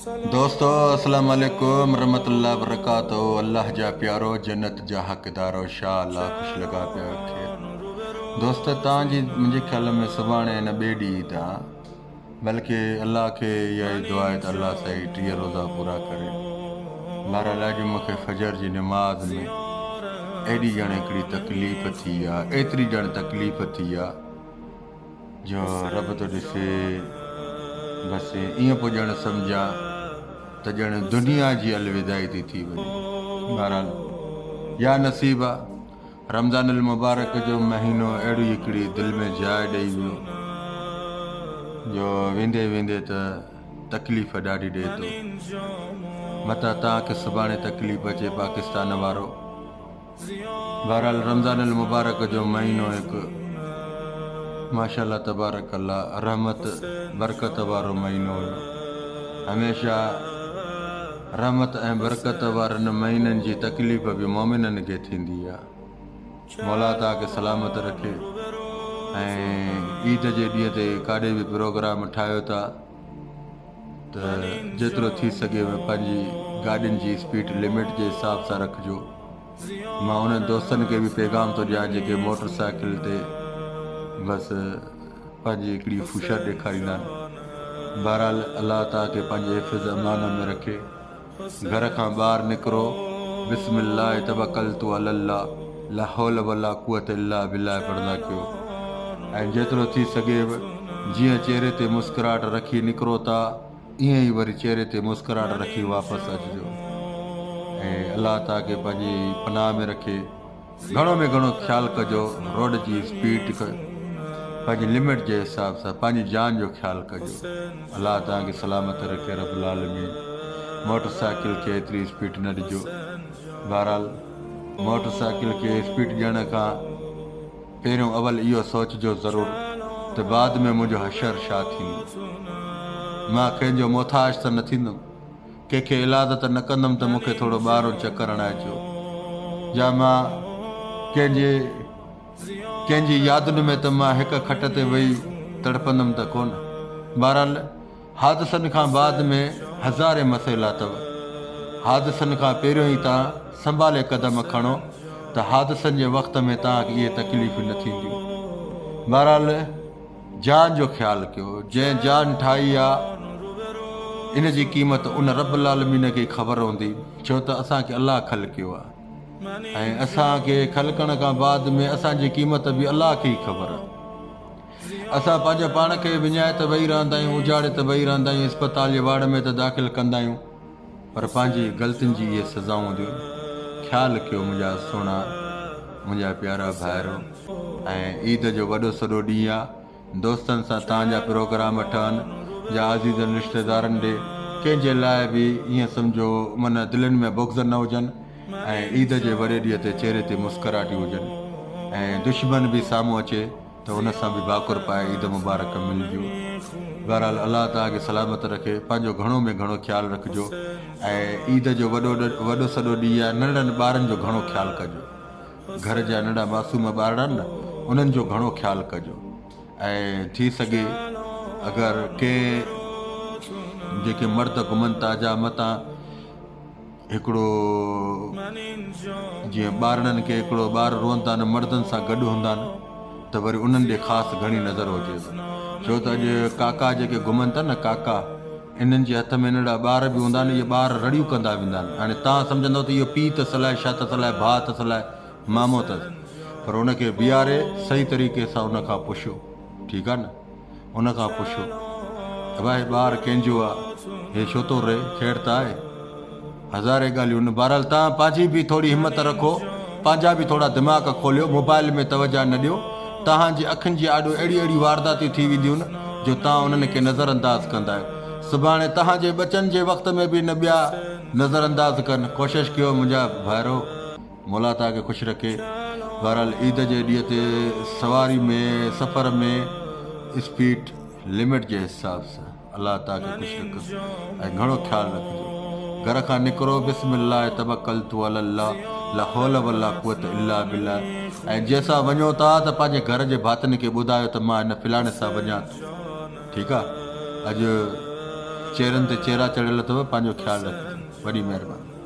دوستو اسلام عليڪم رحمت الله برڪاته الله جا پيارو جنت جا حقدارو شاء الله خوش لڳا پيا خير دوست تان جي منهنجي خيال ۾ سڀاڻي نه ٻئي ڏينهن عيد آ بلڪه الله کي اها ئي دعا آهي ته الله سائين 30 روزا پورا ڪري بهرحال اڄ مون کي فجر جي نماز ۾ ايڏي ڄڻ هڪڙي تڪليف ٿي آ ايتري ڄڻ تڪليف ٿي آ جو رب ٿو ڏسي بس ائين پيو ڄڻ سمجهان ته ڄڻ دنيا جي الوداعي ٿي ٿي وڃي. بهرحال يا نصيب آ رمضان المبارڪ جو مهينو اهڙي هڪڙي دل ۾ جاء ڏئي ويو جو ويندي ويندي ته تڪليف ڏاڍي ڏئي ٿو. متان توهان کي سڀاڻي تڪليف اچي پاڪستان وارو. بهرحال رمضان المبارڪ جو مهينو هڪ ماشاء الله تبارڪ الله رحمت برڪت وارو مهينو هيو هميشه رحمت ۽ برڪت وارن مهينن جي تڪليف به مومنن کي ٿيندي آهي مولا توهان کي سلامت رکي ۽ عيد جي ڏينهن تي ڪاڏي به پروگرام ٺاهيو ٿا ته جيترو ٿي سگهيو پنهنجي گاڏين جي اسپيڊ لمٽ جي حساب سان رکجو. مان انهن دوستن کي به پيغام ٿو ڏيان جيڪي موٽر سائيڪل تي بس پنهنجي هڪڙي ڦوشر ڏيکاريندا آهن. بهرحال الله توهان کي پنهنجي حفظ امان ۾ رکي. گهر کان ٻاهر نڪرو بسم الله توڪلت علي الله لاحول ولا قوت الا بالله پڙهندا ڪيو ۽ جيترو ٿي سگهيو جيئن چهري تي مسڪراهٽ رکي نڪرو ٿا ائين ئي وري چهري تي مسڪراهٽ رکي واپس اچجو ۽ الله توهان کي پنهنجي پناهه ۾ رکي. گهڻو ۾ گهڻو خيال ڪجو روڊ جي اسپيڊ پنهنجي لمٽ جي حساب سان پنهنجي جان جو خيال ڪجو الله توهان کي سلامت رکي رب العالمين موٽر سائيڪل کي ايتري اسپيڊ نه ڏجو بهرحال موٽر سائيڪل کي اسپيڊ ڏيڻ کان پهريون اول اهو سوچجو ضرور ته بعد ۾ منهنجو حشر ڇا ٿيندو مان ڪنهن جو محتاج ته نه ٿيندم ڪنهن کي ايلاز ته نه ڪندم ته مون کي ٿورو ٻاهرون چڪر هڻائي اچو يا مان ڪنهن جي ڪنهن جي يادن ۾ ته مان هڪ کٽ تي ويهي تڙپندم ته ڪونه. بهرحال حادثن کان بعد ۾ هزارين مسئلا اٿو. حادثن کان پهريون ئي توهان سنڀالي قدم کڻو ته حادثن جي وقت ۾ توهان کي اهي تڪليفون نه ٿينديون. بهرحال. جان جو خيال ڪيو، جنهن جان ٺاهي آ ان جي قيمت ان رب العالمين کي ئي خبر هوندي، ڇو ته اسان کي الله خلقيو آ ۽ اسان کي خلقڻ کان بعد ۾ اسان جي قيمت به الله کي ئي خبر آ. اسان پنهنجو پاڻ کي وڃائي ته ويهي رهندا آهيون، اجاڙي ته ويهي رهندا آهيون، اسپتال جي وارڊ ۾ ته داخل ڪندا آهيون پر پنهنجي غلطين جي اهي سزائون هونديون. خيال ڪيو منهنجا سهڻا، منهنجا پيارا ڀائرو. ۽ عيد جو وڏو سڏو ڏينهن آ دوستن سان توهان جا پروگرام ٺهن يا عزيزن رشتيدارن ڏي ڪنهن جي لاء به ائين سمجهو من دلين ۾ بغض نه هجن ۽ عيد جي وڏي ڏينهن تي چهري تي مسڪراهٽيون هجن ۽ دشمن به سامهون اچي ته ان سان به ڀاڪر پائي عيد مبارڪ ملجو بهرحال الله توهان کي سلامت رکي پنهنجو گهڻو ۾ گهڻو خيال رکجو ۽ عيد جو وڏو وڏو سڏو ڏينهن آ ننڍڙن ٻارن جو گهڻو خيال ڪجو. گهر جا ننڍا معصوم ٻارڙا آهن نه انهن جو گهڻو خيال ڪجو ۽ ٿي سگهي اگر ڪي جيڪي مرد گهمن ٿا جا متان هڪڙو جيئن ٻارڙن کي هڪڙو ٻار روئن ٿا نه مردن سان گڏ هوندا آهن ته وري انهن ڏي خاص گهڻي نظر هجي ڇو ته اڄ ڪاڪا جيڪي گهمن ٿا نه ڪاڪا انهن جي هٿ ۾ ننڍڙا ٻار به هوندا آهن، اهي ٻار رڙيون ڪندا ويندا آهن. هاڻي توهان سمجهندؤ ته اهو پيء اٿس الائي ڇا اٿس الائي ڀاء اٿس الائي مامو اٿس پر ان کي بيهاري صحيح طريقي سان ان کان پڇو ٺيڪ آهي نه ان کان پڇو ابا هي ٻار ڪنهن جو آهي هي ڇو ٿو رئي خير ته آهي. هزارين ڳالهيون آهن بهرحال توهان پنهنجي به ٿوري همت رکو پنهنجا به ٿورا دماغ کوليو موبائل ۾ توجه نه ڏيو توهان جي اکين جي آڏو اهڙيون اهڙيون وارداتيون ٿي وينديون جو توهان انهن کي نظر انداز ڪندا آهيو سڀاڻي توهان جي ٻچن جي وقت ۾ به نه ٻيا نظر انداز ڪن ڪوشش ڪيو منهنجا ڀائرو مولا توهان کي خوش رکي بهرحال عيد جي ڏينهن تي سواري ۾ سفر ۾ اسپيڊ لمٽ جي حساب سان. الله توهان کي خوش رکندو ۽ گهڻو خيال رکجو. گهر کان نڪرو بسم الله توڪلت علي الله لاحول ولا قوت الا بالله ۽ جنهن سان وڃو ٿا ته پنهنجي گهر جي ڀاتين کي ٻڌايو ته مان هن فلاڻي سان وڃان ٿو ٺيڪ آ اڄ. چهرن تي چهرا چڙهيل اٿو پنهنجو خيال رکجو وڏي مهرباني.